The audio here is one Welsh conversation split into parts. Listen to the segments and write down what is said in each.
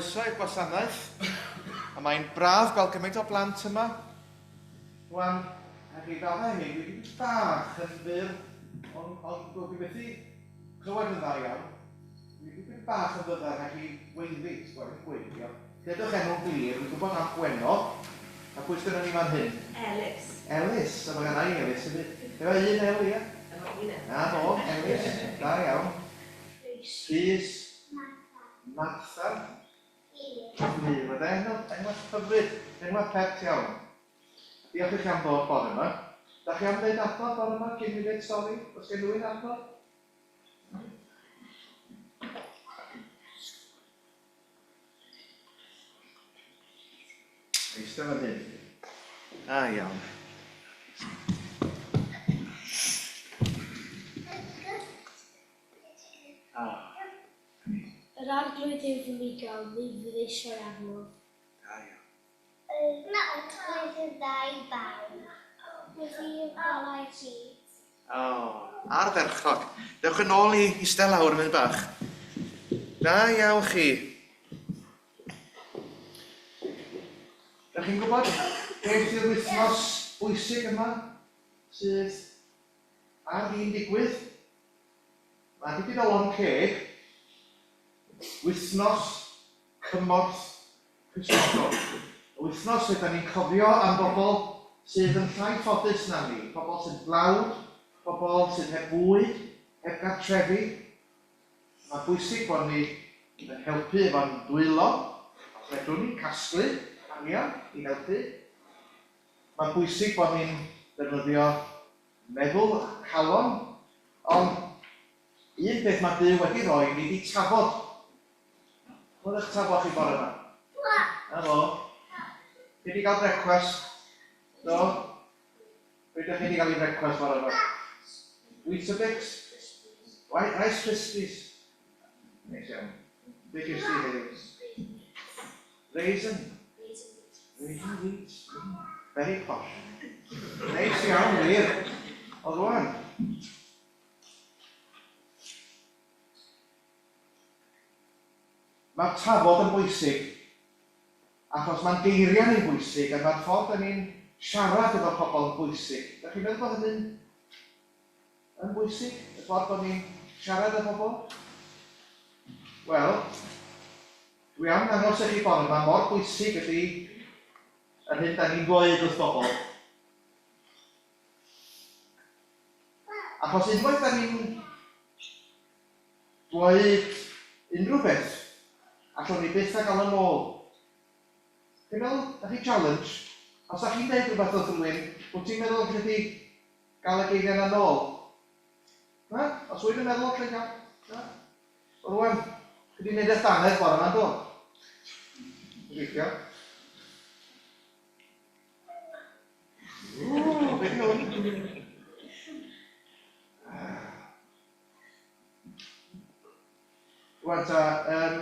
Croeso i'r gwasanaeth. A mae'n braf gweld gymaint o blant yma. Rwan, rhaid chi faddau i mi, dwi wedi bach yn fyr, ond, ond dwi methu clywed yn dda iawn. Dwi wedi bach yn fyddar, rhaid chi weiddi, ti'n gwybod, yn gweiddi. Dedwch enw'n glir, dwi'n gwybod am Gwenno. A pwy sgynnon ni fan hyn? Elis. Elis, a mae gynna i Elis hefyd. Efo un L, ia? Efo un L. Na fo, Elis. Da iawn. Rhys. Rhys. Martha. Martha. Fflur. Fflur. Oedd enw, enw hyfryd, enw pert iawn. Diolch i chi am ddod bore yma. Da chi am ddeud adnod bore yma cyn mi ddeud stori? Oes gen rhywun adnod? Eistedd fan hyn. Da iawn. Ah. Yr arglwydd yw fy migol, ni fydd eisiau arnof. Da iawn. Yr arglwydd yn dda i bawb, wedi i'w golau'r byd. O, ardderchog. Dewch yn ôl i eistedd lawr yn bach. Da iawn chi. Da chi'n gwybod beth yw'r wythnos bwysig yma sydd ar fin digwydd? Mae dipyn o lond ceg. Wythnos cymorth Cristnogol. Y wythnos lle 'dan ni'n cofio am bobl sydd yn llai ffodus na ni, pobl sy'n dlawd, pobl sydd heb fwyd, heb gartrefi. Mae'n bwysig bod ni yn helpu efo'n dwylo, os fedrwn ni, casglu arian i helpu. Mae'n bwysig bod ni'n defnyddio meddwl a calon, ond un peth mae Duw wedi rhoi i ni 'di tafod. Oedd eich tafod chi bore 'ma? Na fo. Chi 'di gael brecwast? Do? Be 'dych chi 'di gael i frecwast bore 'ma? Weetabix? Rice Krispies? Neis iawn. Be ges di heddiw? Raisin? Raisin wheat. Very posh. Neis iawn, wir. Oedd rwan. Mae'r tafod yn bwysig achos mae'n geiriau ni'n bwysig a mae'r ffordd 'da ni'n siarad efo pobl yn bwysig. Dach chi'n meddwl bod hynny'n yn bwysig, y ffordd bod ni'n siarad â pobl? Wel, dwi am ddangos i chi bore 'ma mor bwysig ydy yr hyn 'da ni'n ddweud wrth bobl. Achos unwaith 'da ni'n Dweud unrhyw beth, allwn ni byth a gael yn ôl. Chi'n meddwl, da chi challenge? Os da chi'n deud rhywbeth wrth rhywun, wyt ti'n meddwl gallu di gael y geiriau yna nôl? Na? Os rwy'n yn meddwl allai gael? Na? Wel rwan, chi di wneud eich dannedd bore yma, do? Gobeithio. Ww, beth yw hwn? Rwan ta, yym,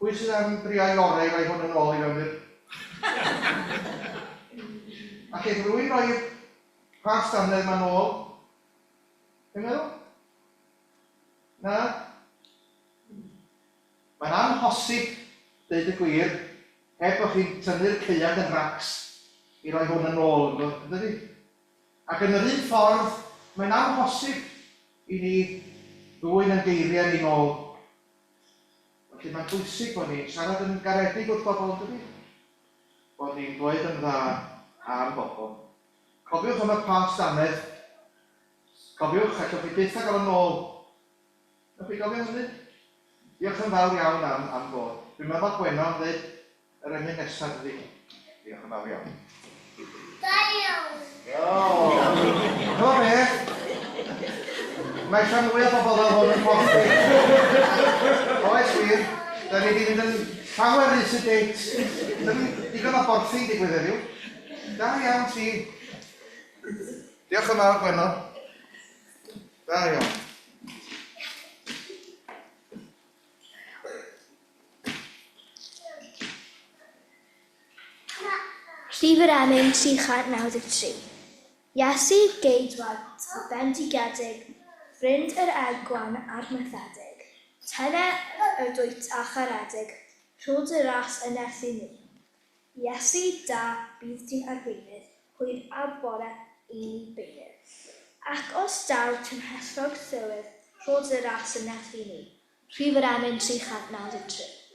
pwy sydd am drio'i orau i roi hwn yn ôl i fewn i'r... Allith rhywun roi'r past dannedd 'ma nôl? Chi'n meddwl? Na? Mae'n amhosib, deud y gwir, heb bod chi'n tynnu'r caead yn racs i roi hwn yn ôl, ynddo, yndydi? Ac yn yr un ffordd, mae'n amhosib i ni ddwyn ein geiriau ni'n ôl. Felly mae'n bwysig bod ni'n siarad yn garedig wrth bobl, yn dydi? Bod ni'n dweud yn dda am bobl. Cofiwch am y past dannedd. Cofiwch, allwch chi byth â gael yn ôl. Ewch chi gofio hynny? Diolch yn fawr iawn am, am ddod. Dwi'n meddwl bod Gwenno am ddeud yr emyn nesaf, dydi? Diolch yn fawr iawn. Da iawn! O! Ch'mo' be'? Mae rhan fwya bobol fel hwn yn hoffi. Oes wir. Da ni 'di mynd yn llawer rhy sedate. Dim digon o borthi'n digwydd heddiw. Da iawn ti. Diolch yn fawr Gwenno. Da iawn. Rhif yr emyn 393. Iesu, Geidwad bendigedig, Ffrind yr egwan a'r methedig, Tyner ydwyt a charedig. Rho dy ras yn nerth i ni. Iesu da, bydd di'n arweinydd, hwyr a bore i ni beunydd. Ac os daw tymhestlog tywydd, rho dy ras yn nerth i ni. Rhif yr emyn 393.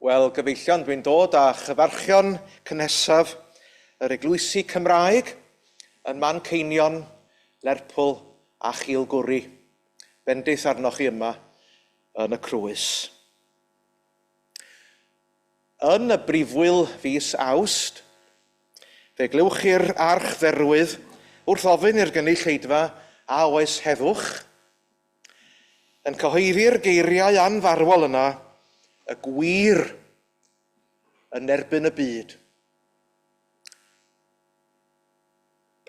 Wel, gyfeillion, dwi'n dod â chyfarchion cynhesaf yr eglwysi Cymraeg yn Manceinion, Lerpwl a Chilgwri. Bendith arnoch chi yma yn y Crwys. Yn y brifwyl fis Awst, fe glywch chi'r archdderwydd wrth ofyn i'r gynulleidfa a oes heddwch, yn cyhoeddi'r geiriau anfarwol yna, y gwir yn erbyn y byd.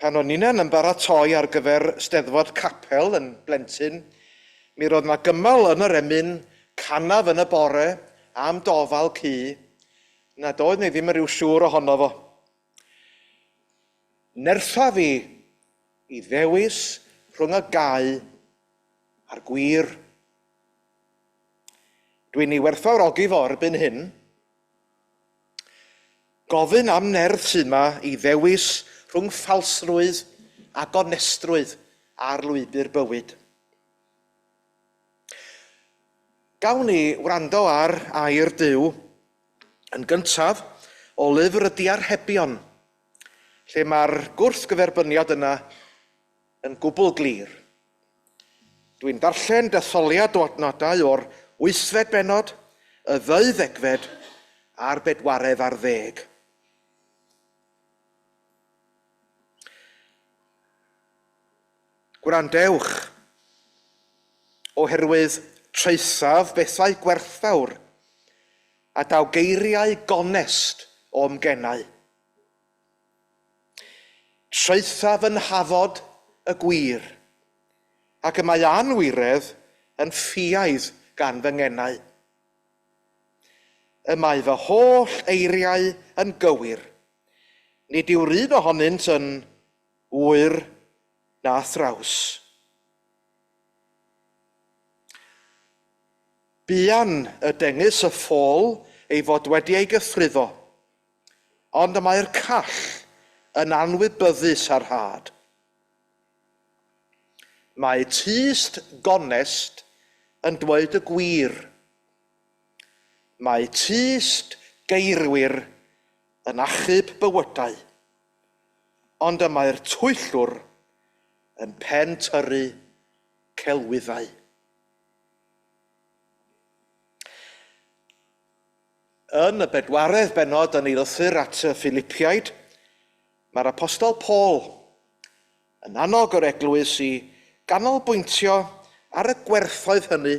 Pan o'n ninnau'n ymbaratoi ar gyfer Steddfod Capel yn blentyn, mi roedd 'na gymal yn yr emyn canaf yn y bore am dofal cu, nad oedd ni ddim yn rhyw siŵr ohono fo. Nertha fi i ddewis rhwng y gau a'r gwir. Dwi'n ei werthfawrogi fo erbyn hyn. Gofyn am nerth sydd 'ma i ddewis rhwng ffalsrwydd a gonestrwydd ar lwybr bywyd. Gawn ni wrando ar air Duw yn gyntaf o lyfr y Diarhebion, lle mae'r gwrthgyferbyniad yna yn gwbl glir. Dwi'n darllen detholiad o adnodau o'r wythfed bennod, y ddeuddegfed a'r bedwaredd ar ddeg. Gwrandewch, oherwydd Traethaf bethau gwerthfawr, a daw geiriau gonest o'm genau. Traethaf yn nhafod y gwir, ac y mae anwiredd yn ffiaidd gan fy ngenau. Y mae fy holl eiriau yn gywir, nid yw'r un ohonynt yn ŵyr na thraws. Buan y dengys y ffôl ei fod wedi ei gythruddo, ond y mae'r call yn anwybyddus ar rhad. Mae tyst gonest yn dweud y gwir. Mae tyst geirwir yn achub bywydau, ond y mae'r twyllwr yn pentyrru celwyddau. Yn y bedwaredd bennod yn ei lythyr at y Philipiaid, mae'r Apostol Paul yn annog yr eglwys i ganolbwyntio ar y gwerthoedd hynny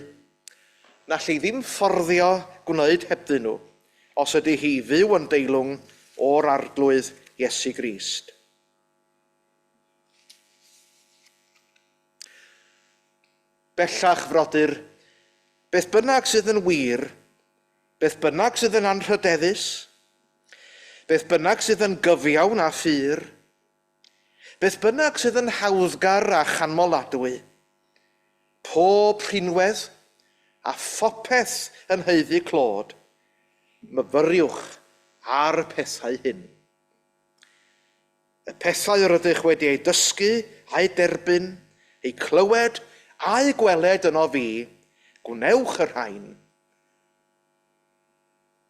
na all ei ddim fforddio gwneud hebddyn nhw os ydy hi i fyw yn deilwng o'r Arglwydd Iesu Grist. Bellach, frodyr, beth bynnag sydd yn wir, beth bynnag sydd yn anrhydeddus, beth bynnag sydd yn gyfiawn a phur, beth bynnag sydd yn hawddgar a chanmoladwy, pob rhinwedd a phopeth yn haeddu clod, myfyriwch ar y pethau hyn. Y pethau yr ydych wedi eu dysgu a'u derbyn, eu clywed a'u gweled ynof fi, gwnewch y rhain,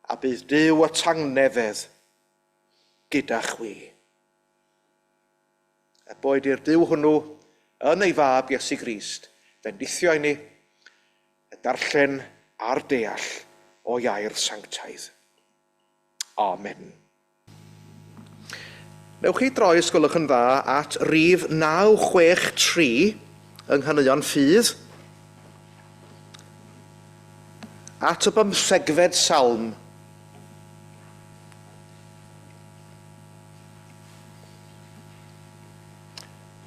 a bydd Duw y tangnefedd gyda chwi. A boed i'r Duw hwnnw yn ei Fab Iesu Grist fendithio i ni y darllen a'r deall o'i air sanctaidd. Amen. Newch chi droi os gwelwch yn dda at rif 963 yng Nghaneuon Ffydd, at y bymthegfed salm.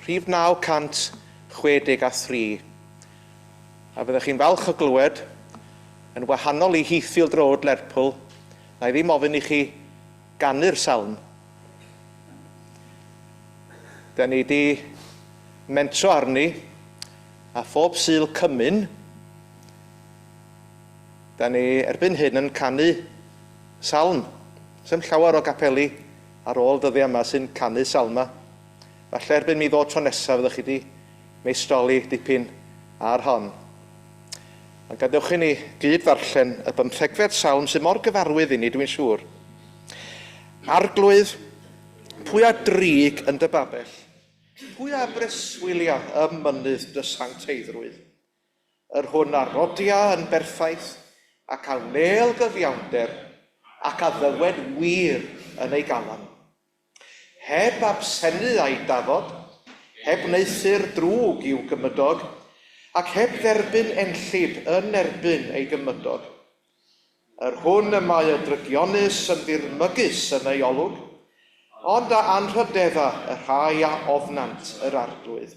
Rhif 963. A fyddech chi'n falch o glywed, yn wahanol i Heathfield Road, Lerpwl, na i ddim ofyn i chi ganu'r salm. Da ni di mentro arni a phob Sul Cymun, da ni erbyn hyn yn canu salm. Sdim llawer o gapeli ar ôl dyddiau yma sy'n canu salma. Falle erbyn mi ddod tro nesaf fyddwch chi di meistroli dipyn ar hon. Ond gadewch i ni gyd ddarllen y bymthegfed salm sydd mor gyfarwydd i ni, dwi'n siŵr. Arglwydd, pwy a drig yn dy babell? Pwy a breswylia ym mynydd dy sancteiddrwydd? Yr hwn a rodia yn berffaith, ac a wnêl gyfiawnder, ac a ddywed wir yn ei galon. Heb absenu a'i dafod, heb wneuthur drwg i'w gymydog, ac heb dderbyn enllib yn erbyn ei gymydog. Yr hwn y mae y drygionus yn ddirmygus yn ei olwg, ond a anrhydedda y rhai a ofnant yr Arglwydd.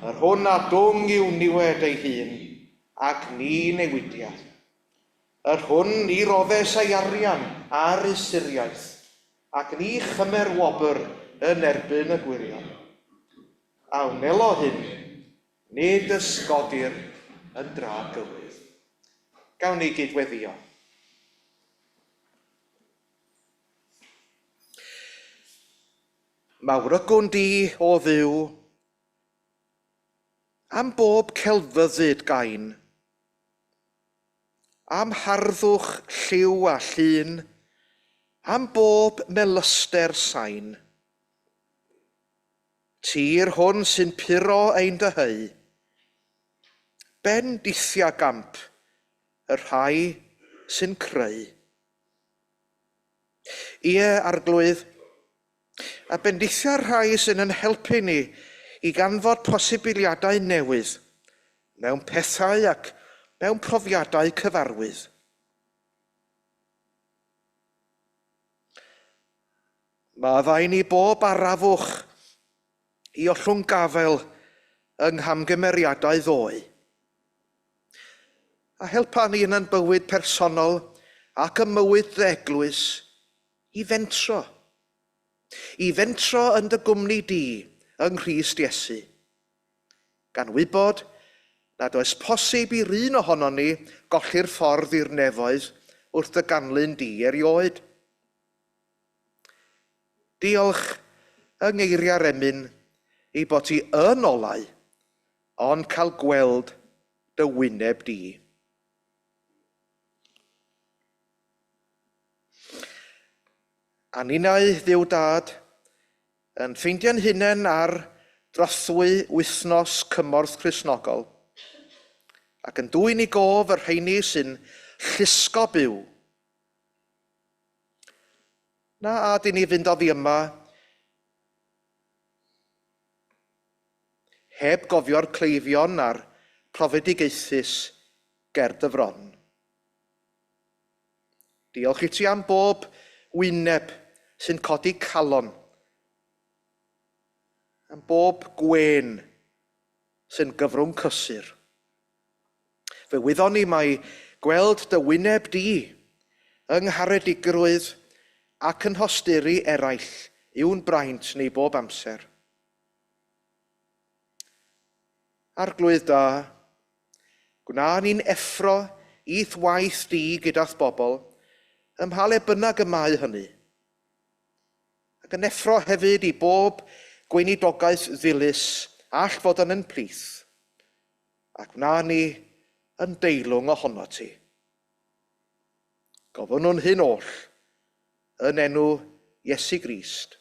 Yr hwn a dwng i'w niwed ei hun, ac ni newidia. Yr hwn ni roddes ei arian ar usuriaeth, ac ni chymer wobr yn erbyn y gwirion. A wnelo hyn, nid ysgodir yn dra gywydd. Gawn ni gyd-weddïo. Mawrygwn di, O Dduw, am bob celfyddyd gain. Am harddwch lliw a llun, am bob melyster sain. Tir hwn sy'n puro ein dyheu, bendithia gamp y rhai sy'n creu. Ie, Arglwydd, A bendithia'r rhai sy'n yn helpu ni i ganfod posibiliadau newydd mewn pethau ac mewn profiadau cyfarwydd. Maddau ni bob arafwch i ollwng gafael yng nghamgymeriadau ddoe. A helpa ni yn ein bywyd personol ac ym mywyd dy eglwys i fentro. I fentro yn dy gwmni di yng Nghrist Iesu. Gan wybod nad oes posib i'r un ohonon ni golli'r ffordd i'r nefoedd wrth dy ganlyn di erioed. Diolch yng ngeiriau'r emyn ei bod ti yn olau, ond cael gweld dy wyneb di. A ninnau, Dduw Dad, yn ffeindio'n hunain ar drothwy Wythnos Cymorth Cristnogol, ac yn dwyn i gof y rheini sy'n llusgo byw. Na ad i ni fynd oddi yma heb gofio'r cleifion a'r profedigaethus ger dy fron. Diolch i ti am bob wyneb sy'n codi calon, am bob gwên sy'n gyfrwng cysur. Fe wyddon ni mai gweld dy wyneb di yng ngharedigrwydd ac yn nhosturi eraill yw'n braint ni bob amser. Arglwydd da, gwna ni'n effro i'th waith di gyda'th bobl, ym mha le bynnag y mae hynny. Ac yn effro hefyd i bob gweinidogaeth ddilys all fod yn ein plith, a gwna ni yn deilwng ohonot ti. Gofynnwn hyn oll yn enw Iesu Grist,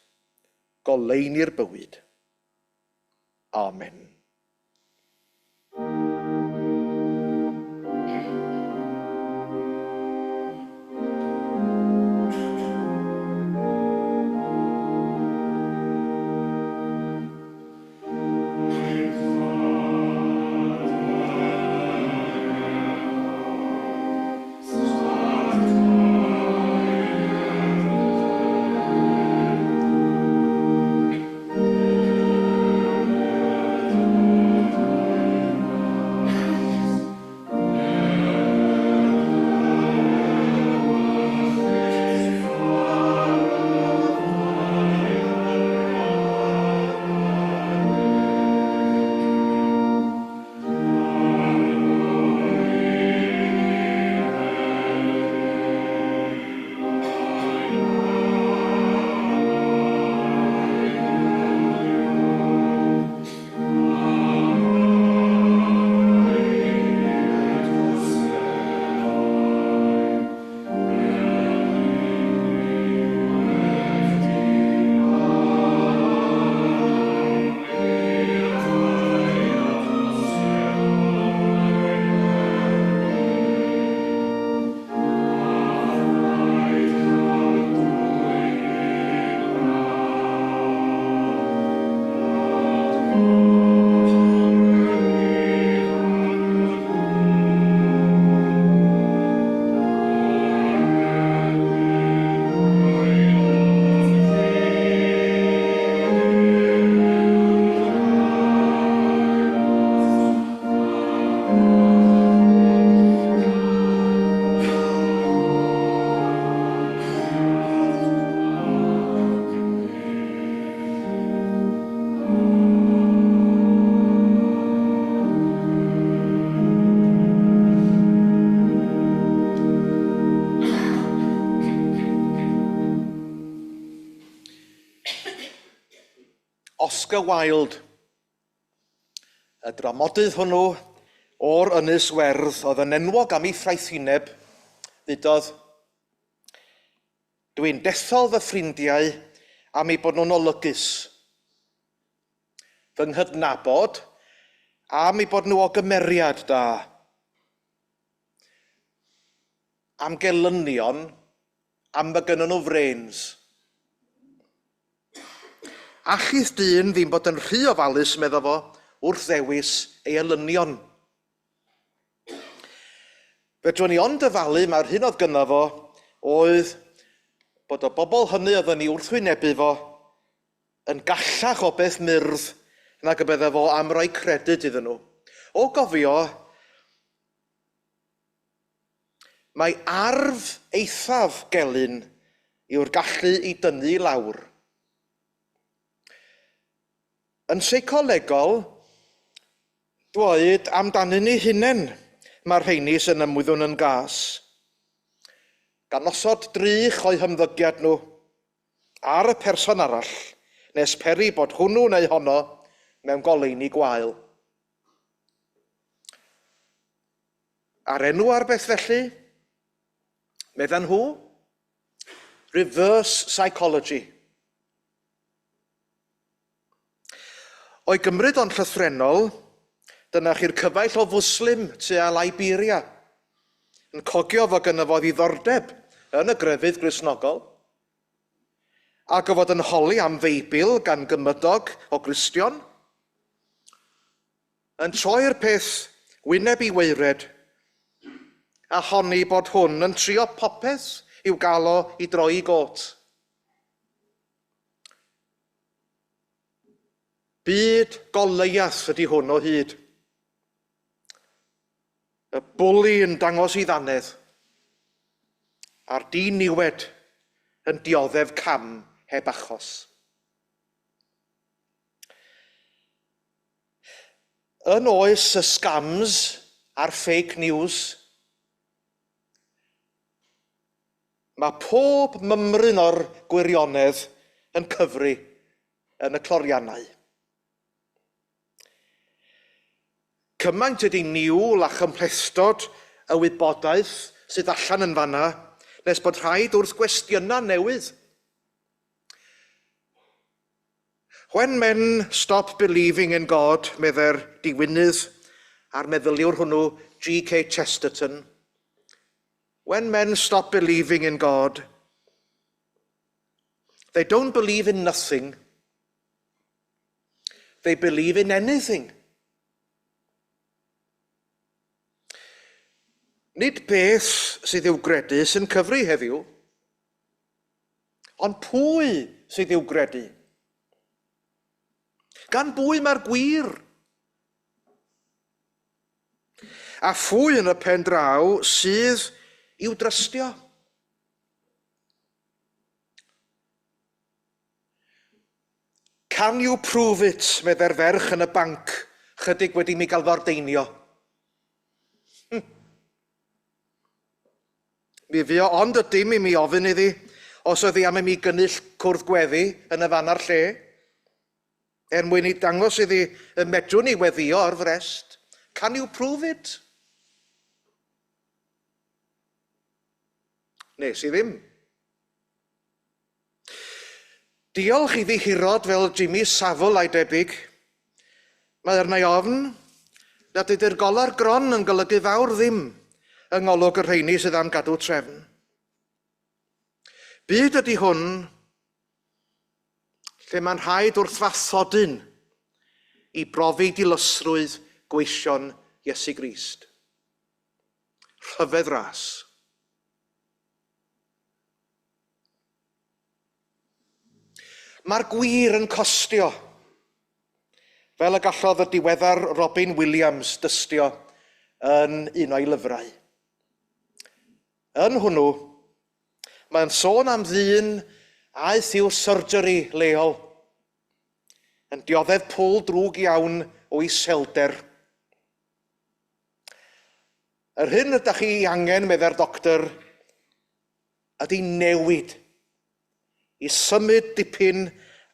goleuni'r bywyd. Amen. Oscar Wilde, y dramodydd hwnnw o'r Ynys Werdd oedd yn enwog am ei ffraethineb, ddudodd, Dwi'n dethol fy ffrindiau am eu bod nhw'n olygus. Fy nghydnabod am eu bod nhw o gymeriad da. Am gelynion am fy gynnyn nhw frêns. Allith dyn ddim bod yn rhy ofalus, medda fo, wrth ddewis ei elynion. Fedrwn ni ond dyfalu mai'r hyn oedd gynno fo oedd bod y bobl hynny oedd yn ei wrthwynebu fo yn gallach o beth myrdd nag y bydde fo am roi credyd iddyn nhw. O gofio, mae arf eithaf gelyn yw'r gallu i dynnu i lawr. Yn seicolegol, dweud amdanyn eu hunain mae'r rheini sy'n ymwyddwn yn gas, gan osod drych o'u hymddygiad nhw ar y person arall nes peri bod hwnnw neu honno mewn goleuni gwael. A'r enw ar beth felly? Meddan nhw? Reverse psychology. O'i gymryd o'n llythrennol, dyna chi'r cyfaill o Fwslim tua Liberia, yn cogio fod gynno fo ddiddordeb yn y grefydd Gristnogol, ac o fod yn holi am Feibl gan gymydog o Gristion, yn troi'r peth wyneb i waered, a honni bod hwn yn trio popeth i'w gael o i droi'i got. Byd Goliath ydy hwn o hyd. Y bwli yn dangos ei ddannedd, a'r diniwed yn dioddef cam heb achos. Yn oes y scams a'r fake news, Mae pob mymryn o'r gwirionedd yn cyfri yn y cloriannau. Cymaint ydy niwl a chymhlethdod y wybodaeth sydd allan yn fan'na nes bod rhaid wrth gwestiynau newydd. When men stop believing in God, meddai'r diwinydd a'r meddyliwr hwnnw, GK Chesterton, When men stop believing in God, they don't believe in nothing, they believe in anything. Nid beth sydd i'w gredu sy'n cyfri heddiw, ond pwy sydd i'w gredu? Gan bwy mae'r gwir? A phwy yn y pen draw sydd i'w drystio? Can you prove it? meddai'r ferch yn y banc, chydig wedi mi gael fy ordeinio. Hm. Mi fu o ond y dim i mi ofyn iddi os oedd hi am i mi gynnull cwrdd gweddi yn y fan a'r lle. Er mwyn i dangos iddi y medrwn i weddïo ar frest. Can you prove it? Nes i ddim. Diolch i ddihirod fel Jimmy Savile a'i debyg, mae arna i ofn nad ydy'r golar gron yn golygu fawr ddim yng ngolwg y rheini sydd am gadw trefn. Byd ydy hwn lle mae'n rhaid wrth fathodyn i brofi dilysrwydd gweision Iesu Grist. Rhyfedd ras. Mae'r gwir yn costio, fel y gallodd y diweddar Robin Williams dystio yn un o'i lyfrau. Yn hwnnw, mae'n sôn am ddyn aeth i'w surgery leol, yn dioddef pwl drwg iawn o iselder. Yr hyn ydych chi ei angen, meddai'r doctor, ydy newid, i symud dipyn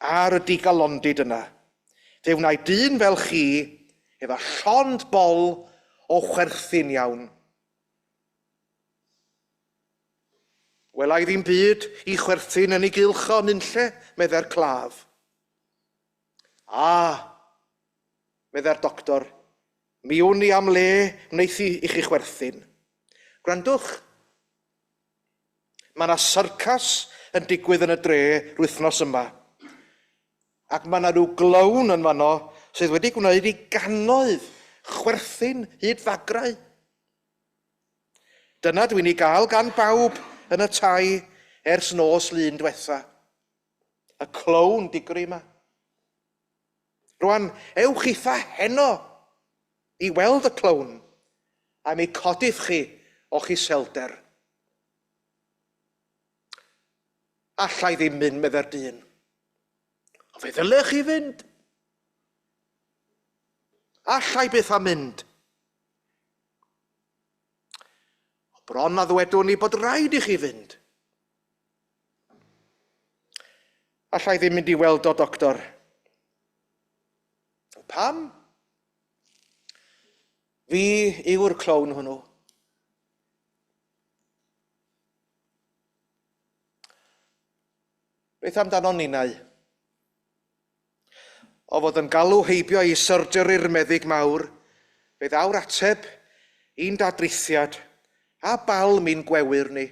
ar y digalondid yna. Fe wnai dyn fel chi efo llond bol o chwerthin iawn. Wela i ddim byd i chwerthin yn ei gylch o nunlle, meddai'r claf. A, meddai'r doctor, mi wn i am le wneith i i chi chwerthin. Gwrandwch, mae yna syrcas yn digwydd yn y dre 'rwythnos yma, ac mae yna rhyw glown yn fanno sydd wedi gwneud i gannoedd chwerthin hyd ddagrau. Dyna dwi'n ei gael gan bawb yn y tai ers nos Lun dwetha. Y clown digri 'ma. Rwan, ewch eitha heno i weld y clown, a mi codith chi o'ch iselder. Alla i ddim mynd, meddai'r dyn. Ond fe ddylech chi fynd. Alla i byth â mynd. O bron a ddwedwn i bod rhaid i chi fynd. Alla i ddim mynd i weld o, doctor. Pam? Fi yw'r clown hwnnw. Beth amdanon ninnau? O fod yn galw heibio i syrjeri'r meddyg mawr, fe ddaw'r ateb i'n dadrithiad a balm i'n gwewyr ni.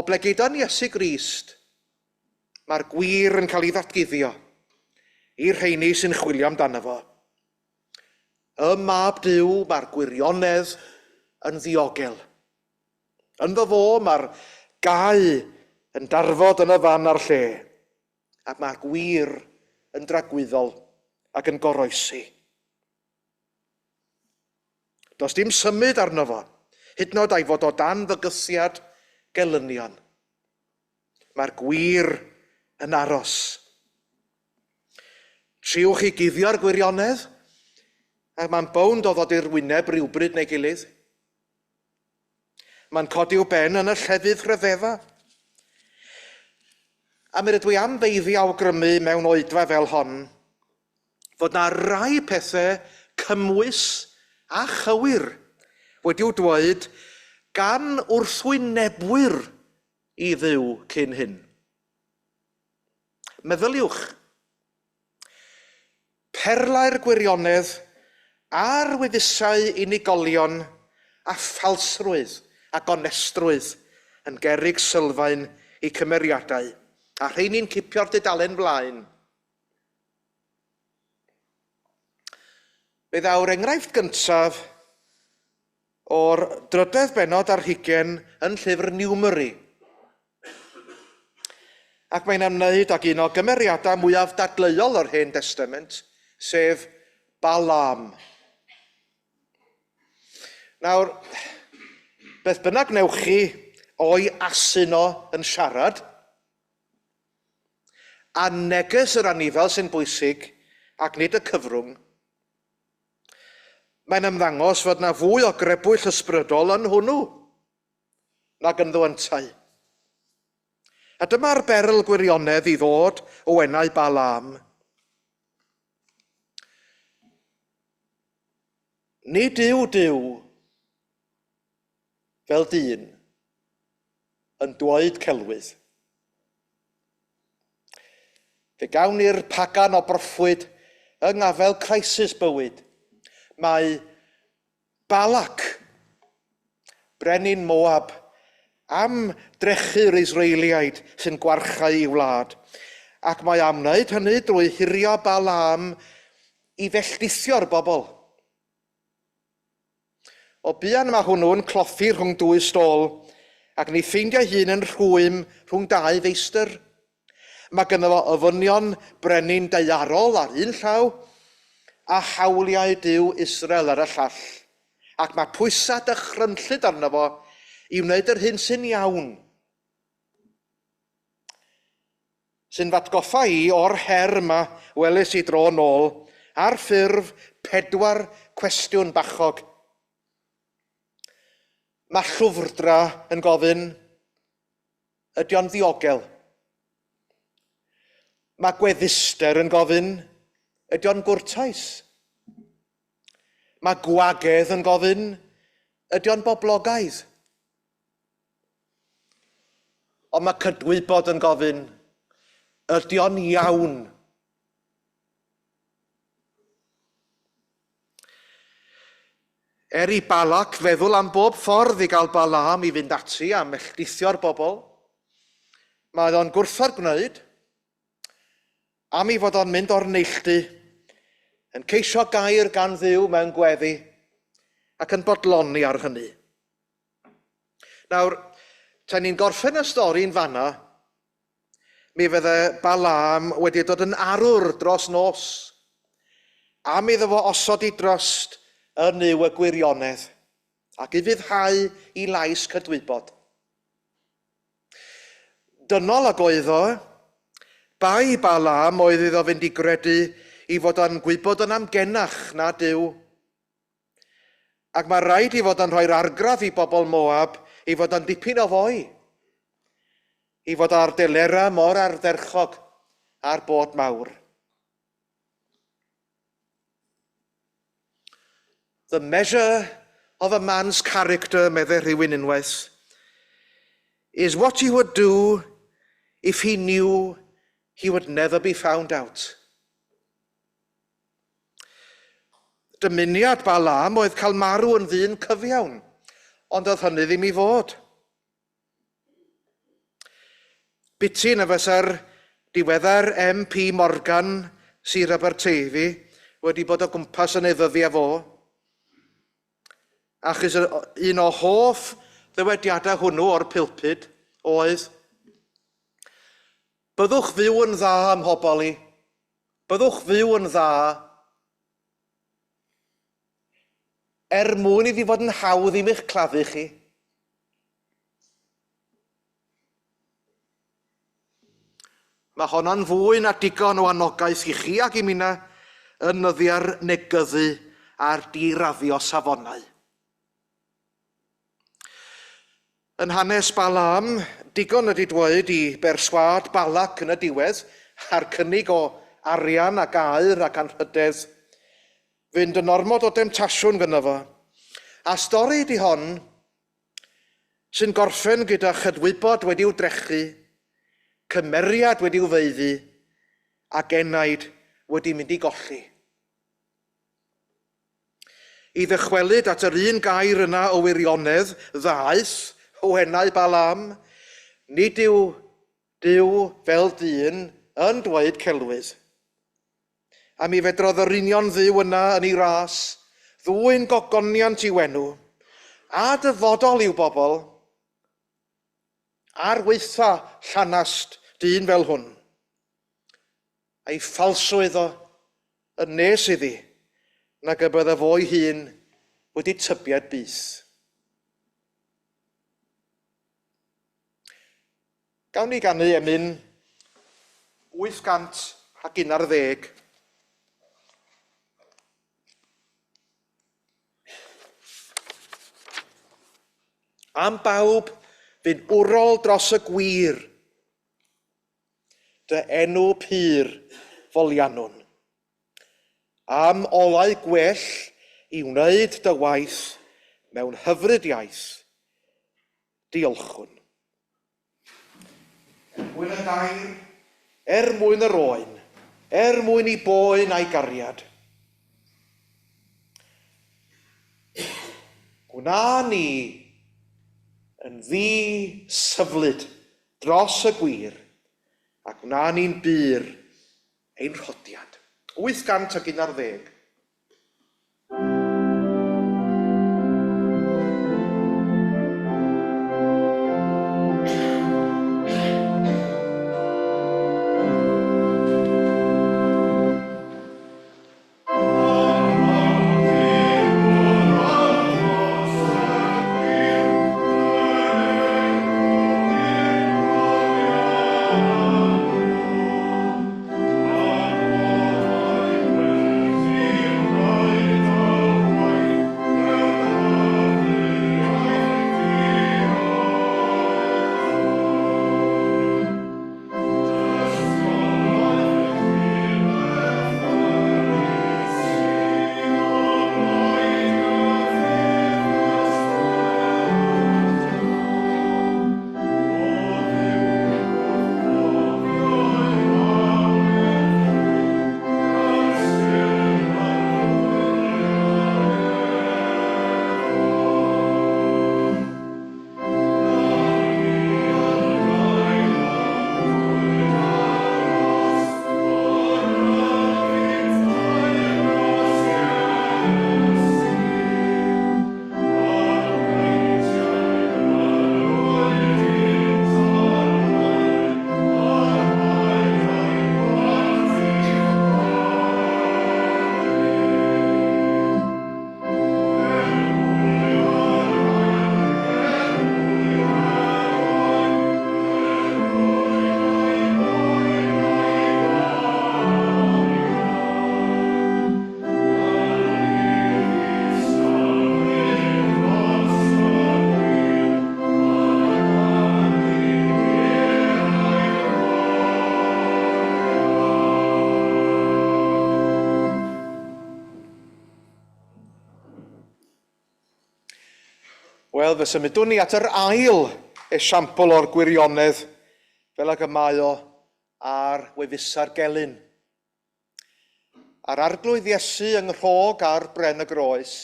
Oblegid yn Iesu Grist, mae'r gwir yn cael ei ddatguddio i'r rheini sy'n chwilio amdano fo. Ym Mab Duw mae'r gwirionedd yn ddiogel. Ynddo fo mae'r gau yn darfod yn y fan a'r lle, ac mae'r gwir yn dragwyddol ac yn goroesi. Does dim symud arno fo, hyd yn oed a'i fod o dan fygythiad gelynion. Mae'r gwir yn aros. Triwch i guddio'r gwirionedd, ac mae'n bownd o ddod i'r wyneb rywbryd neu gilydd. Mae'n codi i'w ben yn y llefydd rhyfedda. A mi rydw i am feiddi awgrymu mewn oedfa fel hon fod na rai pethau cymwys a chywir wedi'u dweud gan wrthwynebwyr i Dduw cyn hyn. Meddyliwch. Perlau'r gwirionedd ar wefusau unigolion a ffalsrwydd a gonestrwydd yn gerrig sylfaen eu cymeriadau, a rheini'n cipio'r dudalen flaen. Fe ddaw'r enghraifft gyntaf o'r drydedd bennod ar hugain yn llyfr Numeri. Ac mae'n ymwneud ag un o gymeriadau mwyaf dadleuol yr Hen Destament, sef Balaam. Nawr, beth bynnag wnewch chi o'i asyn o yn siarad, a neges yr anifel sy'n bwysig ac nid y cyfrwng, Mae'n ymddangos fod na fwy o grebwyll ysbrydol yn hwnnw nag ynddo yntau. A dyma'r berl gwirionedd i ddod o enau Balaam. Nid yw Duw fel dyn yn dweud celwydd. Fe gawn ni'r pagan o broffwyd yng ngafel crisis bywyd. Mae Balak, brenin Moab, am drechu'r Israeliaid sy'n gwarchau i wlad, ac mae am wneud hynny drwy hurio Balaam i felldithio'r bobl. O buan mae hwnnw'n cloffi rhwng dwy stôl ac yn ei ffeindio'i hun yn rhwym rhwng dau feistr. Mae gynno fo ofynion brenin daearol ar un llaw a hawliau Duw Israel ar y llall, ac mae pwysau dychrynllyd arno fo i wneud yr hyn sy'n iawn. Sy'n f'atgoffa i o'r her yma weles i dro nôl ar ffurf pedwar cwestiwn bachog. Mae llwfrdra yn gofyn, ydy o'n ddiogel? Mae gwedduster yn gofyn, ydy o'n gwrtais? Mae gwagedd yn gofyn, ydy o'n boblogaidd? Ond mae cydwybod yn gofyn, ydy o'n iawn? Er i Balak feddwl am bob ffordd i gael Balaam i fynd ati a melltithio'r bobl, mae o'n gwrthod gwneud, am ei fod o'n mynd o'r neilltu, yn ceisio gair gan Dduw mewn gweddi, ac yn bodloni ar hynny. Nawr, tan ni'n gorffen y stori'n fanna, mi fydde Balaam wedi dod yn arwr dros nos, am iddo fo osod ei drust yn Nuw y gwirionedd, ac ufuddhau i lais cydwybod. Dynol ag oedd o, bai Balaam oedd iddo fynd i gredu i fod o'n gwybod yn amgenach na Duw. Ac mae rhaid i fod yn rhoi'r argraff i bobl Moab ei fod o'n dipyn o foi, i fod ar delerau mor ardderchog â'r bod mawr. The measure of a man's character, meddai rhywun unwaith, is what he would do if he knew he would never be found out. Dymuniad Balaam oedd cael marw yn ddyn cyfiawn, ond oedd hynny ddim i fod. Biti na fysa'r diweddar MP Morgan, Sir Aberteifi, wedi bod o gwmpas yn ei ddyddiau fo. Achos un o hoff ddywediadau hwnnw o'r pulpud oedd, Byddwch fyw yn dda, mhobol i. Byddwch fyw yn dda er mwyn iddi fod yn hawdd i mi'ch claddu chi. Mae honno'n fwy na digon o anogaeth i chi ac i minna yn nyddiau'r negyddu a'r diraddio safonau. Yn hanes Balaam, digon ydy dweud i berswâd Balac yn y diwedd, a'r cynnig o arian ac aur ac anrhydedd, fynd yn ormod o demtasiwn gynno fo. A stori ydy hon, sy'n gorffen gyda chydwybod wedi'w drechu, cymeriad wedi'w faeddu, ac enaid wedi mynd i golli. I ddychwelyd at yr un gair yna o wirionedd ddaeth o enau Balaam, nid yw Duw fel dyn yn dweud celwydd. A mi fedrodd yr union Dduw yna yn ei ras ddwyn gogoniant i'w enw, a dyfodol i'w bobl, ar waetha llanast dyn fel hwn. A'i ffalsrwydd o yn nes iddi nag y bydde fo'i hun wedi tybied byth. Gawn ni ganu emyn 811. Am bawb fu'n wrol dros y gwir. Dy enw pur foliannwn. Am olau gwell i wneud dy waith mewn hyfryd iaith, diolchwn. Er mwyn y gair, er mwyn yr oen, er mwyn i boen a'i gariad. Gwna ni yn ddi-syflyd Dros y gwir, a gwna ni'n bur ein rhodiad. 811. Wel, fe symudwn ni at yr ail esiampl o'r gwirionedd, fel ag y mae o ar wefusau'r gelyn. A'r Arglwydd Iesu yng nghrog ar bren y groes.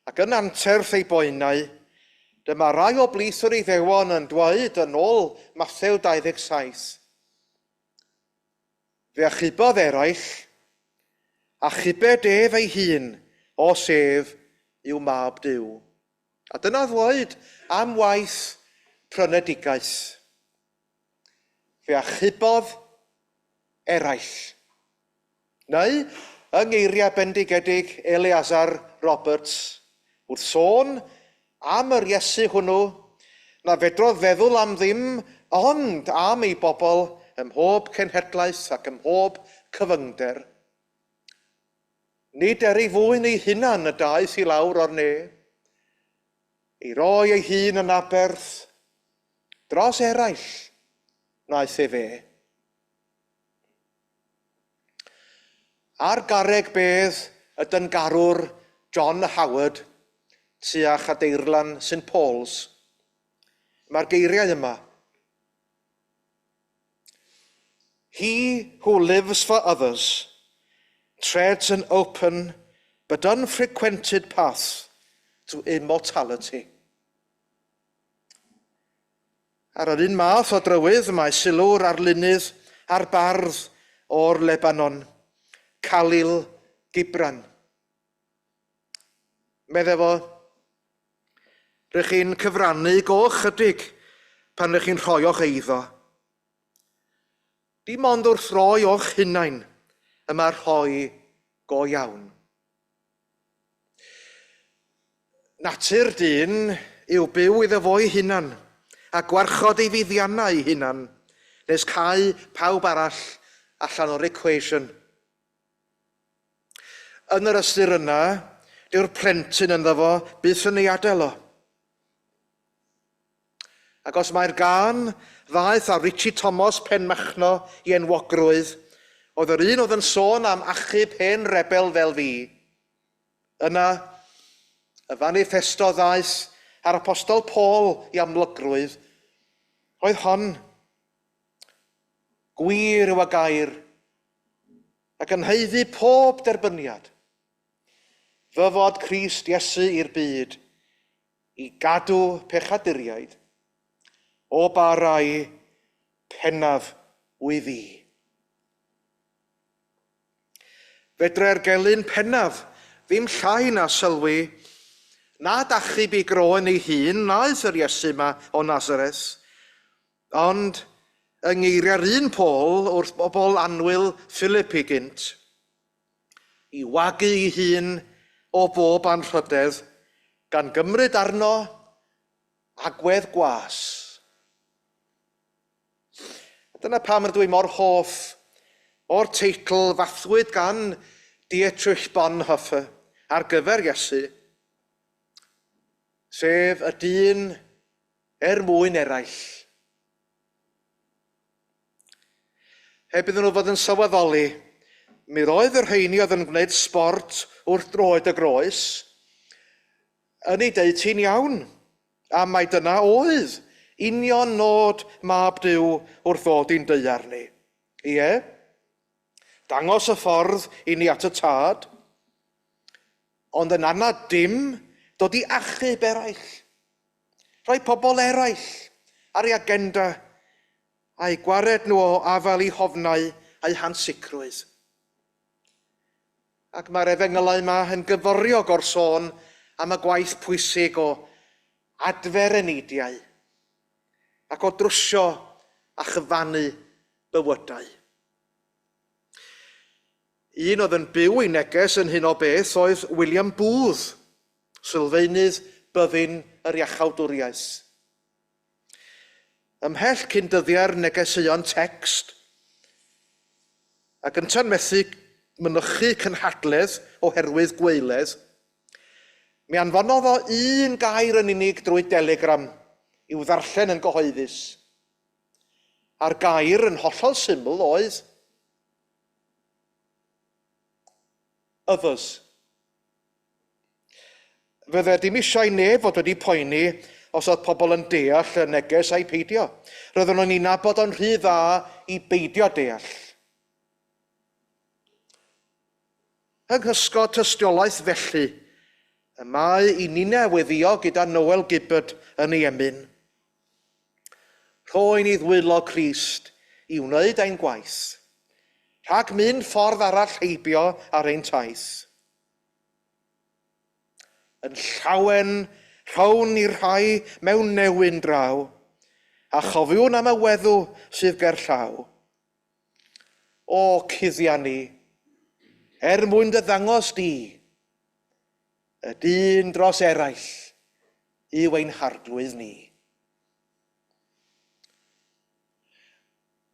Ac yn anterth ei boenau, dyma rai o blith yr Iddewon yn dweud yn ôl Mathew 27, Fe achubodd eraill, achubed ef ei hun, os ef yw Mab Duw. A dyna ddweud am waith prynedigaeth. Fe achubodd eraill. Neu, yng ngeiriau bendigedig Eleazar Roberts, wrth sôn am yr Iesu hwnnw, na fedrodd feddwl am ddim ond am ei bobl ym mhob cenhedlaeth ac ym mhob cyfyngder. Nid er ei fwyn ei hunan y daeth i lawr o'r ne, ei roi ei hun yn aberth dros eraill wnaeth efe. Ar garreg bedd y dyngarwr John Howard tua Chadeirlan St Paul's, mae'r geiriau yma, He who lives for others treads an open but unfrequented path to immortality. Ar yr un math o drywydd mae sylw'r arlunydd a'r bardd o'r Lebanon, Khalil Gibran. Medde fo, Rych chi'n cyfrannu go ychydig pan rych chi'n rhoi o'ch eiddo. Dim ond wrth roi o'ch hunain y mae rhoi go iawn. Natur dyn yw byw iddo fo'i hunan a gwarchod ei fuddiannau ei hunan nes cau pawb arall allan o'r equation. Yn yr ystyr yna, dyw'r plentyn ynddo fo byth yn ei adael o. Ac os mai'r gân ddaeth â Richie Tomos Penmachno i enwogrwydd oedd yr un oedd yn sôn am achub hen rebel fel fi, yna, y faniffesto ddaeth â'r Apostol Paul i amlygrwydd oedd hon, Gwir yw y gair, ac yn haeddu pob derbyniad, ddyfod Crist Iesu i'r byd, i gadw pechaduriaid, o ba rai pennaf wyf fi. Fedre'r gelyn pennaf ddim llai na sylwi nad achub i groen ei hun wnaeth yr Iesu 'ma o Nazareth, ond yng ngeiriau'r un Paul wrth bobl annwyl Philipi gynt, i wagu ei hun o bob anrhydedd, gan gymryd arno agwedd gwas. A dyna pam rydw i mor hoff o'r teitl fathwyd gan Dietrich Bonhoeffer ar gyfer Iesu, sef y dyn er mwyn eraill. Heb iddyn nhw fod yn sylweddoli, mi roedd y rheini oedd yn gwneud sbort wrth droed y groes yn ei deud hi'n iawn, am mai dyna oedd union nod Mab Duw wrth ddod i'n daear ni. Ie, dangos y ffordd i ni at y Tad, ond yn anad dim dod i achub eraill. Rhoi pobl eraill ar ei agenda, a'u gwared nhw o afael eu hofnau a'u hansicrwydd. Ac mae'r efengylau yma yn gyforiog o'r sôn am y gwaith pwysig o adfer eneidiau ac o drwsio a chyfannu bywydau. Un oedd yn byw ei neges yn hyn o beth oedd William Booth, sylfaenydd Byddin yr Iachawdwriaeth. Ymhell cyn dyddiau'r negeseuon tecst, ac yntau'n methu mynychu cynhadledd oherwydd gwaeledd, mi anfonodd o un gair yn unig drwy delegram i'w ddarllen yn gyhoeddus. A'r gair yn hollol syml oedd others. Fydde dim eisiau neb fod wedi poeni os oedd pobl yn deall y neges ai peidio. Roedden nhw'n ei nabod o'n rhy dda i beidio deall. Yng nghysgod tystiolaeth felly, y mae i ninne weddïo gyda Noel Gibbard yn ei emyn. Rho i ni ddwylo Crist i wneud ein gwaith, rhag mynd ffordd arall heibio ar ein taith. Yn llawen rhown i'r rhai mewn newyn draw, a chofiwn am y weddw sydd gerllaw. O, cuddia ni, er mwyn dy ddangos di, y dyn dros eraill yw ein harglwydd ni.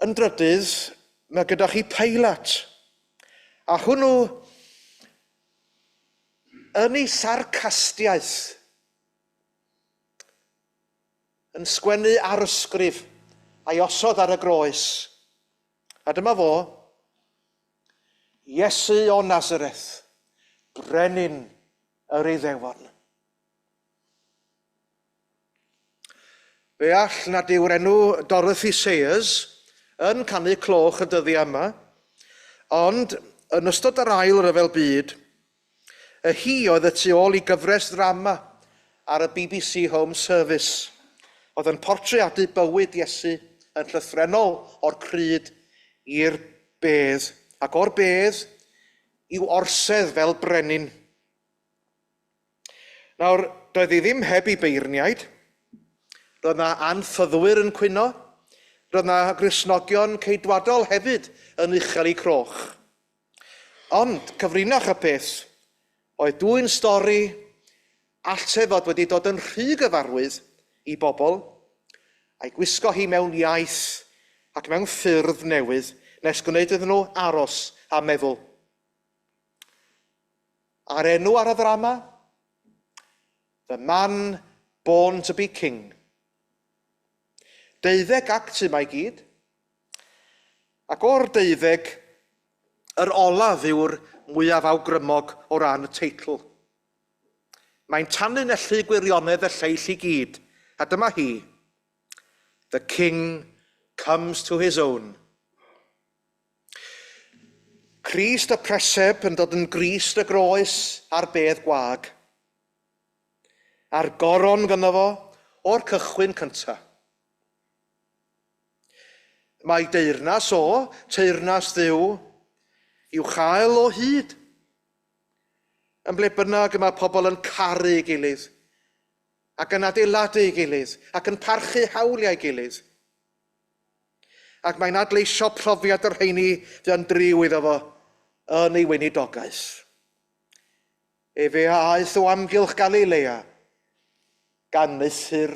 Yn drydydd, mae gyda chi Pilate, a hwnnw yn ei sarcastiaeth yn sgwennu arysgrif a'i osod ar y groes. A dyma fo, Iesu o Nazareth, brenin yr Iddewon. Fe all nad yw'r enw Dorothy Sayers yn canu cloch y dyddiau yma, ond yn ystod yr Ail Ryfel Byd, Y hi oedd y tu ôl i gyfres ddrama ar y BBC Home Service, oedd yn portreadu bywyd Iesu yn llythrennol o'r crud i'r bedd, ac o'r bedd i'w orsedd fel brenin. Nawr, doedd hi ddim heb ei beirniaid. Roedd 'na anffyddwyr yn cwyno. Roedd 'na Gristnogion ceidwadol hefyd yn uchel eu croch. Ond cyfrinach y peth oedd dwyn stori allte fod wedi dod yn rhy gyfarwydd i bobl, a'i gwisgo hi mewn iaith ac mewn ffyrdd newydd nes gwneud iddyn nhw aros a meddwl. A'r enw ar y ddrama? The Man Born to be King. Deuddeg act sy 'ma i gyd. Ac o'r deuddeg, yr olaf yw'r mwyaf awgrymog o ran y teitl. Mae'n tanlinellu gwirionedd y lleill i gyd, a dyma hi, The King Comes to His Own. Crist y preseb yn dod yn Grist y groes a'r bedd gwag. A'r goron gynno fo o'r cychwyn cyntaf. Mae deyrnas o, teyrnas Dduw, i'w chael o hyd. Yn ble bynnag y mae pobl yn caru ei gilydd, ac yn adeiladu ei gilydd, ac yn parchu hawliau ei gilydd. Ac mae'n adleisio profiad y rheini fu'n driw iddo fo yn ei weinidogaeth. Efe a aeth o amgylch Galilea, gan wneuthur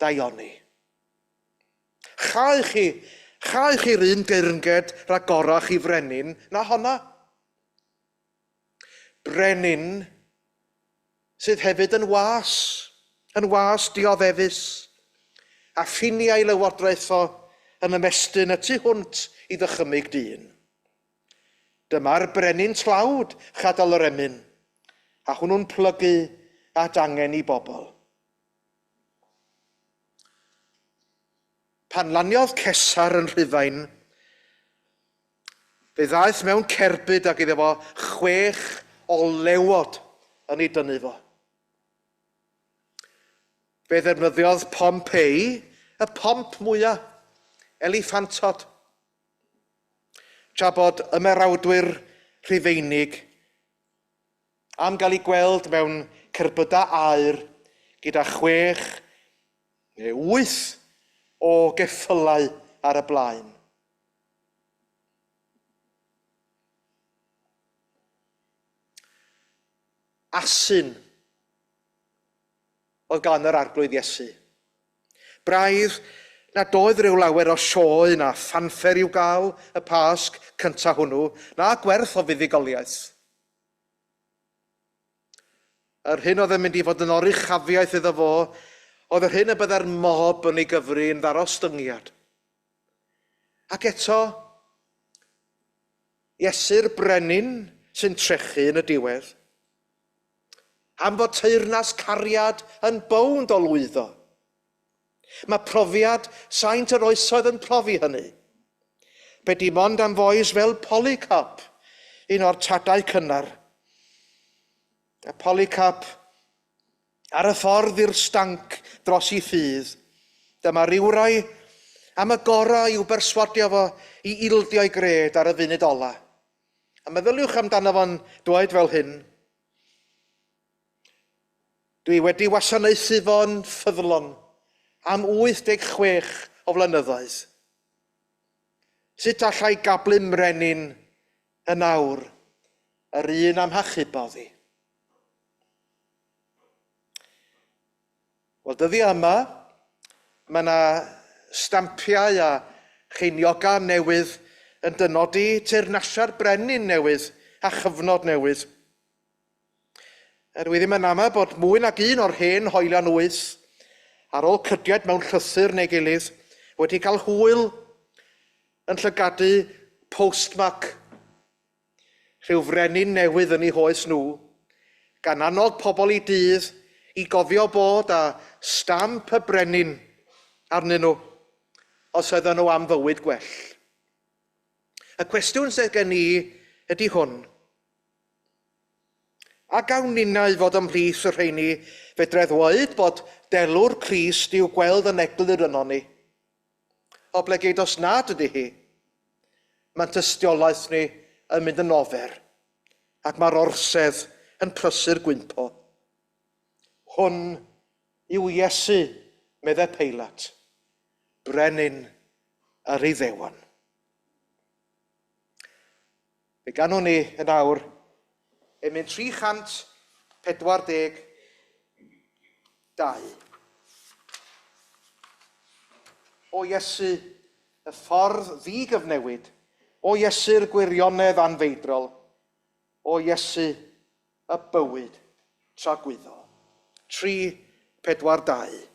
daioni. Chaech chi, chaech chi'r un deyrnged ragorach i frenin na honna. Brenin sydd hefyd yn was, yn was dioddefus, a ffiniau lywodraeth o yn ymestyn y tu hwnt i ddychymyg dyn. Dyma'r brenin tlawd, chadal yr emyn, a hwnnw'n plygu at angen i bobl. Pan laniodd Cesar yn Rhufain, fe ddaeth mewn cerbyd ag iddo fo chwech o lewod yn ei dynnu fo. Fe ddefnyddiodd Pompei y pomp mwyaf, eliffantod. Tra bod ymerawdwyr Rhufeinig am gael eu gweld mewn cerbydau aur gyda chwech neu wyth o geffylau ar y blaen. Asyn oedd gan yr Arglwydd Iesu. Braidd nad oedd rhyw lawer o sioe na ffanffer i'w gael y Pasg cyntaf hwnnw, na gwerth o fuddugoliaeth. Yr hyn oedd yn mynd i fod yn oruchafiaeth iddo fo oedd yr hyn y byddai'r mob yn ei gyfri yn ddarostyngiad. Ac eto, Iesu'r brenin sy'n trechu yn y diwedd. Am fod teyrnas cariad yn bownd o lwyddo. Mae profiad saint yr oesoedd yn profi hynny. Be dim ond am fois fel Polycarp, un o'r tadau cynnar. A Polycarp ar y ffordd i'r stanc dros i ffydd. Dyma rywrai am y gorau i'w berswadio fo i ildio'i gred ar y funud ola. A meddyliwch amdano fo'n dweud fel hyn. Dwi wedi wasanaethu fo'n ffyddlon am 86 o flynyddoedd. Sut allai gablu mrenin yn awr, yr un am hachubodd i? Wel, dyddiau yma, mae yna stampiau a cheinioga newydd yn dynodi teyrnasiad brenin newydd a chyfnod newydd. Er dwi ddim yn amau bod mwy nag un o'r hen hoelion wyth, ar ôl cydiad mewn llythyr neu gilydd, wedi cael hwyl yn llygadu postmark rhyw frenin newydd yn eu hoes nhw, gan annog pobl i dydd i gofio bod â stamp y brenin arnyn nhw os oedden nhw am fywyd gwell. Y cwestiwn sydd gen i ydy hwn. A gawn ninnau fod ymhlith y rheini fedrai ddweud bod delw'r Crist i'w gweld yn eglur ynon ni? Oblegid os nad ydy hi, mae'n tystiolaeth ni yn mynd yn ofer, ac mae'r orsedd yn prysur gwympo. Hwn yw Iesu, meddai Peilat, brenin yr Iddewon. Fe ganwn ni yn awr emyn 342. O Iesu, y ffordd ddi-gyfnewid, o Iesu'r gwirionedd anfeidrol, o Iesu, y bywyd tragwyddol. 3, 4, 2.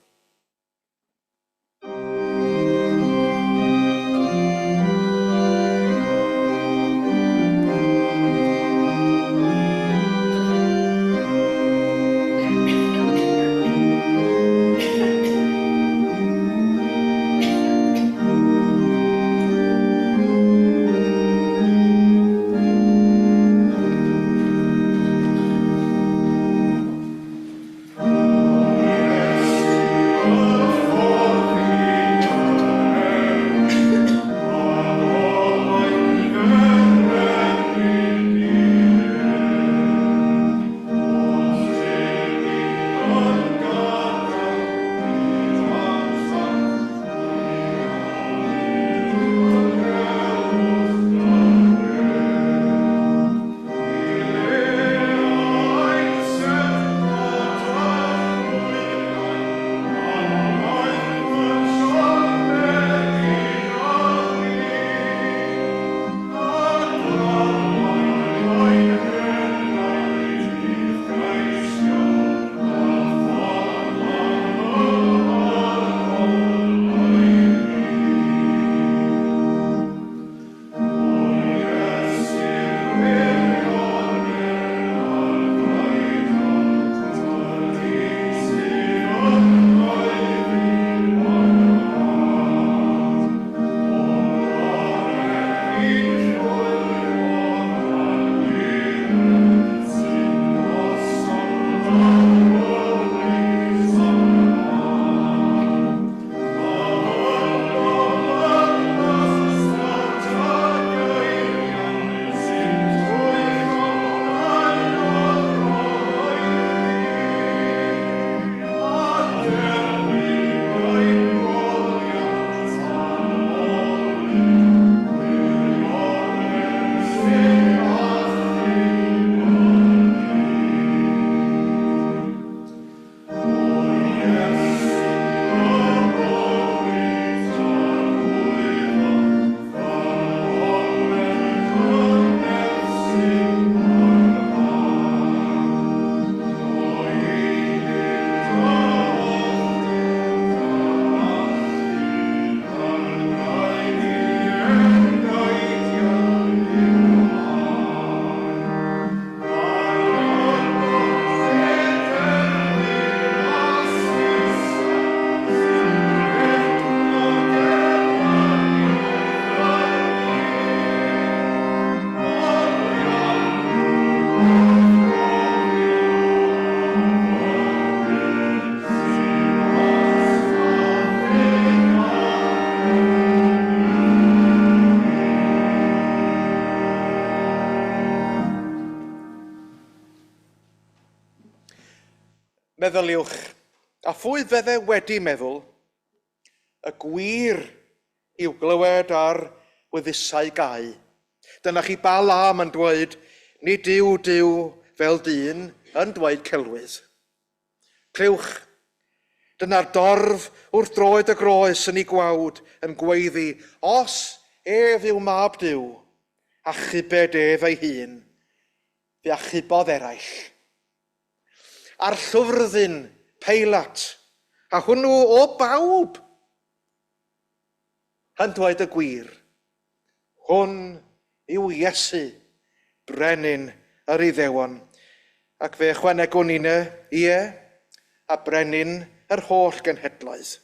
Meddyliwch, a phwy fydde wedi meddwl y gwir i'w glywed ar wefusau gau? Dyna chi Balaam yn dweud, nid yw Duw fel dyn yn dweud celwydd. Clywch, dyna'r dorf wrth droed y groes yn ei gwawd yn gweiddi, os ef yw mab Duw, achubed ef ei hun, fe achubodd eraill. A'r llwfrddyn, Peilat, a hwnnw o bawb, yn dweud y gwir. Hwn yw Iesu, brenin yr Iddewon. Ac fe ychwanegwn inne, ie, a brenin yr holl genhedloedd.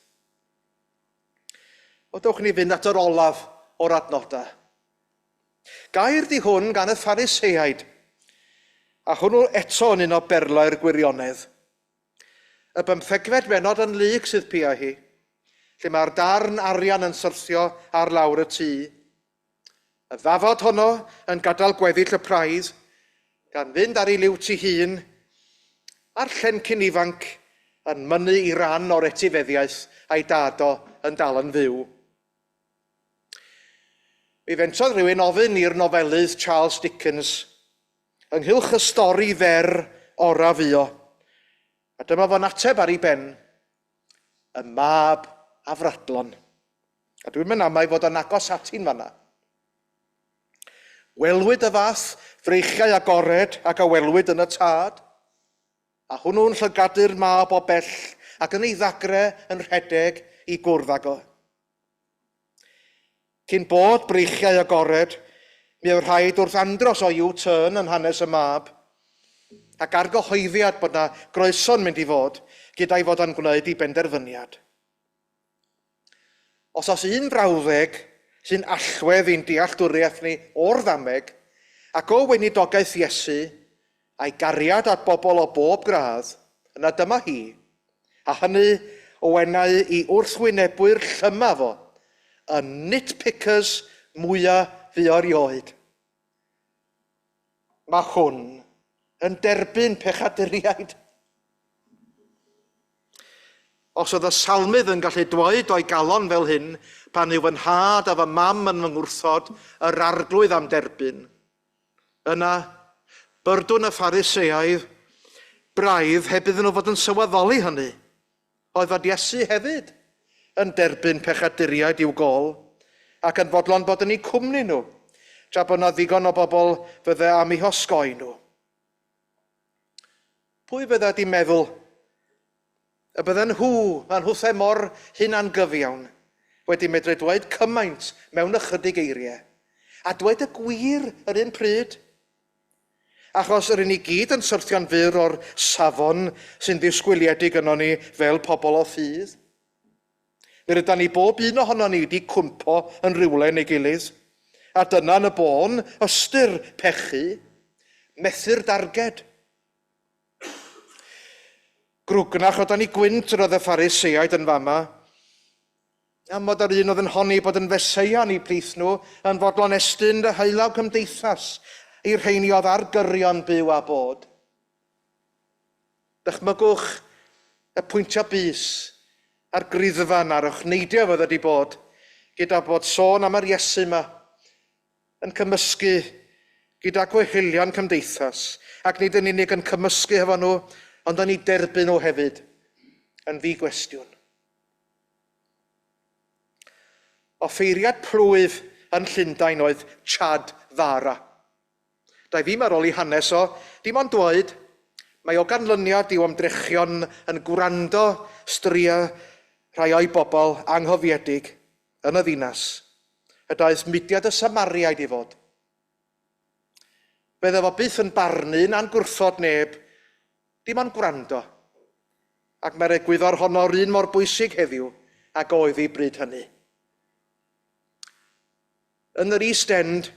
O, dewch ni fynd at yr olaf o'r adnodau. Gair di hwn gan y Phariseaid, a hwnnw eto yn un o berlau'r gwirionedd. Y bymthegfed bennod yn Luc sydd pia hi, lle mae'r darn arian yn syrthio ar lawr y tŷ. Y ddafod honno yn gadael gweddill y praidd, gan fynd ar ei liwt ei hun, a'r llencyn ifanc yn mynnu i ran o'r etifeddiaeth a'i dad o yn dal yn fyw. Mi fentrodd rhywun ofyn i'r nofelydd Charles Dickens ynghylch y stori fer ora fuo, a dyma fo'n ateb ar ei ben, Y mab afradlon. A dwi'm yn amau fod o'n agos ati'n fanna. Welwyd y fath freichiau agored ag a welwyd yn y tad, a hwnnw'n llygadu'r mab o bell ac yn ei ddagre yn rhedeg i gwrdd ag o. Cyn bod breichiau agored, mi oedd rhaid wrth andros o U-turn yn hanes y mab, ac argyhoeddiad bod 'na groeso'n mynd i fod gyda'i fod o'n gwneud ei benderfyniad. Os oes un frawddeg sy'n allwedd i'n dealltwriaeth ni o'r ddameg, ac o weinidogaeth Iesu, a'i gariad at bobl o bob gradd, yna dyma hi, a hynny o enau i wrthwynebwyr llyma fo, y nitpickers mwya fuo rioed. Mae hwn yn derbyn pechaduriaid. Os oedd y salmydd yn gallu dweud o'i galon fel hyn, pan yw fy nhad a fy mam yn fy ngwrthod, yr arglwydd am derbyn. Yna, byrdwn y Phariseaidd braidd heb iddyn nhw fod yn sylweddoli hynny, oedd fod Iesu hefyd yn derbyn pechaduriaid i'w gôl, ac yn fodlon bod yn eu cwmni nhw, tra bod 'na ddigon o bobl fydde am eu hosgoi nhw. Pwy fydda 'di meddwl y bydden nhw, a nhwthau mor hunangyfiawn, wedi medru dweud cymaint mewn ychydig eiriau, a dweud y gwir yr un pryd? Achos yr 'yn ni gyd yn syrthio'n fyr o'r safon sy'n ddisgwyliedig ynon ni fel pobl o ffydd. Mi rydan ni bob un ohonon ni 'di cwympo yn rywle neu gilydd, a dyna yn y bôn ystyr pechu, methu'r darged. Grwgnach o dan ei gwynt yr oedd y Phariseaid yn fama, am fod yr un oedd yn honni bod yn Feseia yn eu plith nhw yn fodlon estyn deheullaw cymdeithas i'r rheini oedd ar gyrion byw a bod. Dychmygwch y pwyntio bys a'r griddfan a'r ochneidio fydd wedi bod gyda bod sôn am yr Iesu yma yn cymysgu gyda gwehilion cymdeithas, ac nid yn unig yn cymysgu hefo nhw, ond yn eu derbyn nhw hefyd, yn ddi-gwestiwn. Offeiriad plwyf yn Llundain oedd Chad Vara. Da i ddim ar ôl ei hanes o, dim ond dweud, mae o ganlyniad i'w ymdrechion yn gwrando stria rhai o'i bobl anghofiedig yn y ddinas, y daeth mudiad y Samariaid i fod. Fydde fo byth yn barnu na'n gwrthod neb, dim ond gwrando. Ac mae'r egwyddor honno yr un mor bwysig heddiw ag oedd hi bryd hynny. Yn yr East End,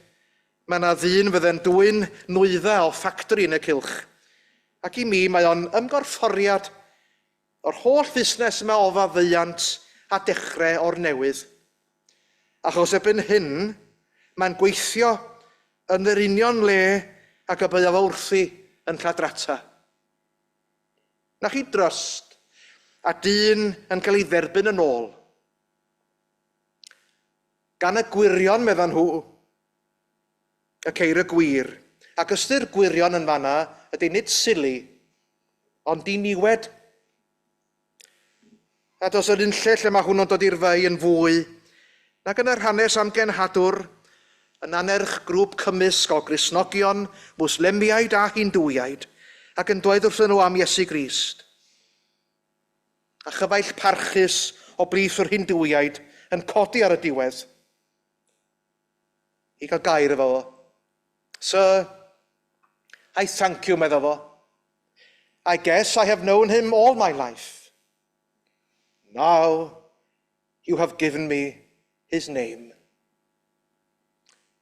mae 'na ddyn fydde'n dwyn nwyddau o ffactri yn y cylch, ac i mi mae o'n ymgorfforiad o'r holl fusnes yma o faddeuant a dechre o'r newydd. Achos erbyn hyn, mae'n gweithio yn yr union le ag y buo fo wrthi yn lladrata. Na chi dryst, a dyn yn cael ei dderbyn yn ôl. Gan y gwirion, meddan nhw, y ceir y gwir. Ac ystyr gwirion yn fanna ydy nid sili, ond diniwed. A does yr unlle lle mae hwnnw'n dod i'r fei yn fwy nag yn yr hanes am genhadwr yn annerch grŵp cymysg o Gristnogion, Mwslemiaid a Hindŵiaid, ac yn dweud wrthyn nhw am Iesu Grist. A chyfaill parchus o blith yr Hindŵiaid yn codi ar y diwedd i gael gair efo fo. Sir, I thank you, medda fo. I guess I have known him all my life. Now you have given me his name.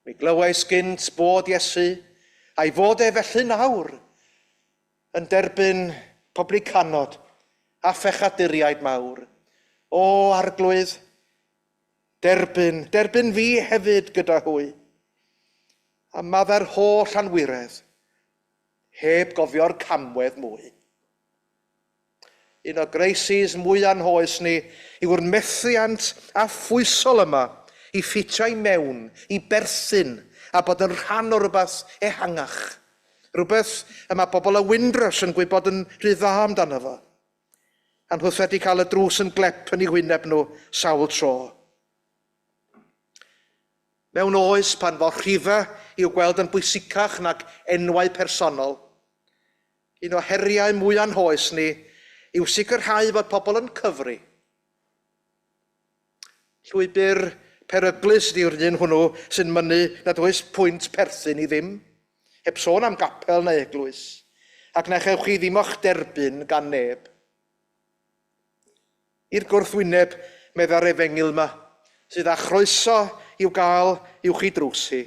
Mi glywais gynt bod Iesu, a'i fod e felly nawr, yn derbyn poblicanod a phechaduriaid mawr. O, Arglwydd, derbyn, derbyn fi hefyd gyda hwy, a maddau'r holl anwiredd, heb gofio'r camwedd mwy. Un o greisis mwya'n hoes ni yw'r methiant affwysol yma i ffitio i mewn, i berthyn, a bod yn rhan o rywbeth ehangach. Rhywbeth y mae pobl y Windrush yn gwybod yn rhy dda amdano fo. A nhwth wedi cael y drws yn glep yn eu hwyneb nhw sawl tro. Mewn oes pan fo rhifau i'w gweld yn bwysicach nag enwau personol, un o heriau mwya'n hoes ni yw sicrhau fod pobl yn cyfri. Llwybr peryglus ydi'r un hwnnw sy'n mynnu nad oes pwynt perthyn i ddim, heb sôn am gapel neu eglwys, ac na chewch chi ddim o'ch derbyn gan neb. I'r gwrthwyneb, medda'r efengyl 'ma, sydd â chroeso i'w gael uwch ei drws hi.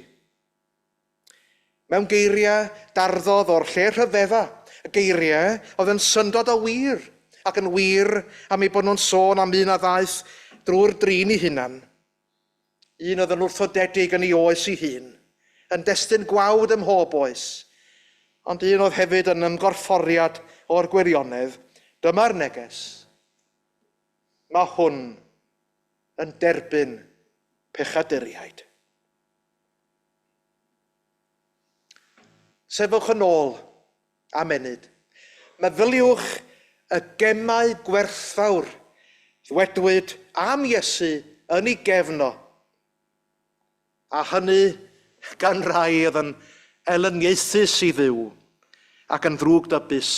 Mewn geiriau darddodd o'r lle rhyfedda, y geiriau oedd yn syndod o wir, ac yn wir am eu bod nhw'n sôn am un a ddaeth drwy'r drin ei hunan, un oedd yn wrthodedig yn ei oes ei hun, yn destun gwawd ym mhob oes, ond un oedd hefyd yn ymgorfforiad o'r gwirionedd. Dyma'r neges. Mae hwn yn derbyn pechaduriaid. Sefwch yn ôl am ennyd. Meddyliwch y gemau gwerthfawr ddwedwyd am Iesu yn ei gefn o, a hynny gan rai oedd yn elyniaethus i Dduw ac yn ddrwgdybus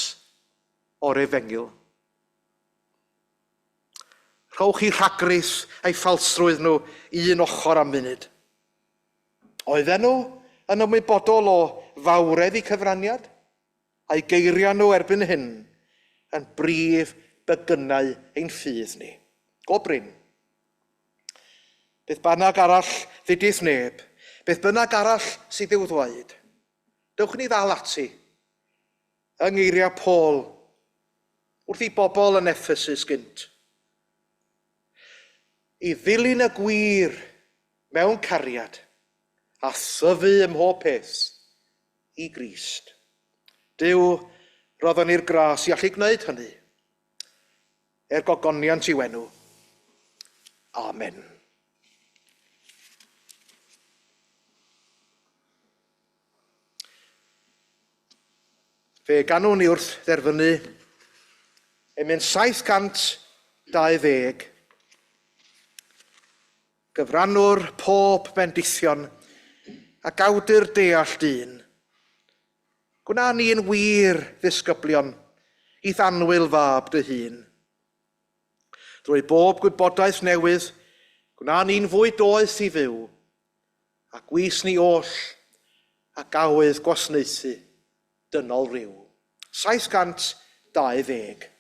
o'r efengyl. Rhowch eu rhagrith a'u ffalsrwydd nhw i un ochr am funud. Oedden nhw yn ymwybodol o fawredd eu cyfraniad, a'u geiriau nhw erbyn hyn yn brif begynnau ein ffydd ni? Go brin. Beth bynnag arall ddudith neb, beth bynnag arall sydd i'w ddweud, dewch i ni ddal ati, yng ngeiriau Paul wrth i bobl yn Ephesus gynt, i ddilyn y gwir mewn cariad a thyfu ym mhob peth i Grist. Duw, roddon ni'r gras i allu gwneud hynny, er gogoniant i'w enw. Amen. Fe ganwn ni wrth dderfynu emyn 720, Gyfrannwr pob bendithion ac awdur deall dyn. Gwna ni'n wir ddisgyblion i'th annwyl fab dy hun. Drwy bob gwybodaeth newydd, gwna ni'n fwy doeth i fyw, a gwys ni oll ac awydd gwasnaethu dynol ryw. 720.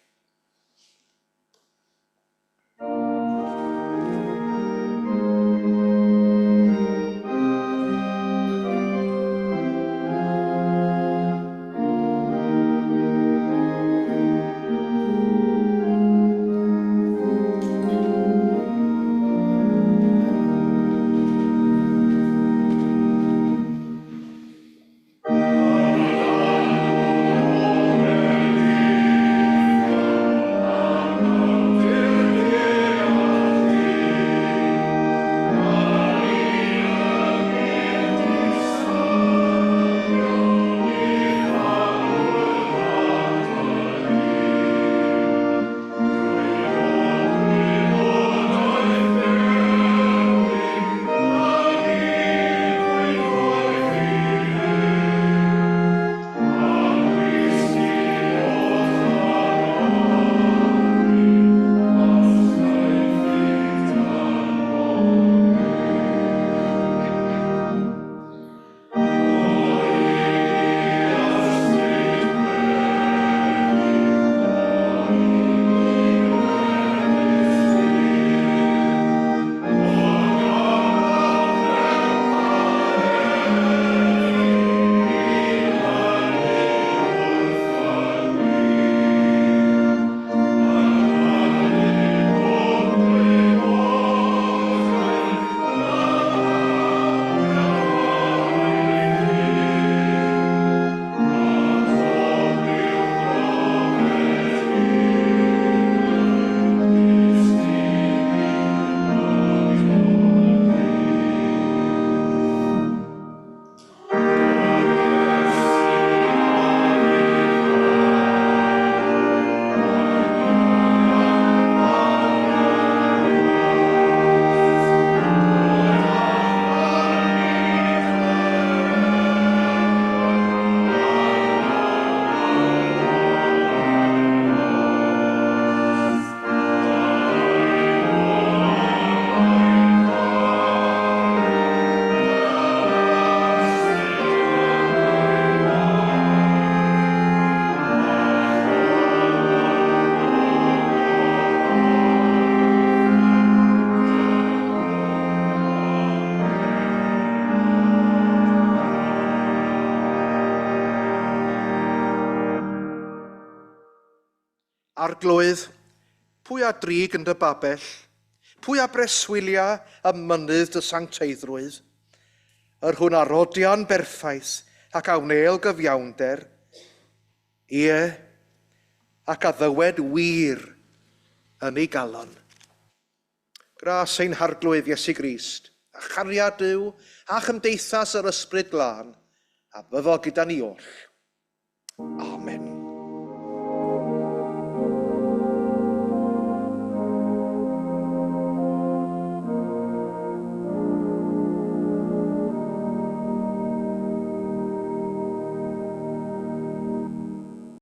Arglwydd, pwy a drig yn dy babell? Pwy a breswylia ym mynydd dy sancteiddrwydd? Yr hwn a rodia'n berffaith ac a wnêl gyfiawnder, ie, ac a ddywed wir yn ei galon. Gras ein Harglwydd Iesu Grist, a chariad Duw, a chymdeithas yr Ysbryd Glân, a fyddo gyda ni oll. Amen.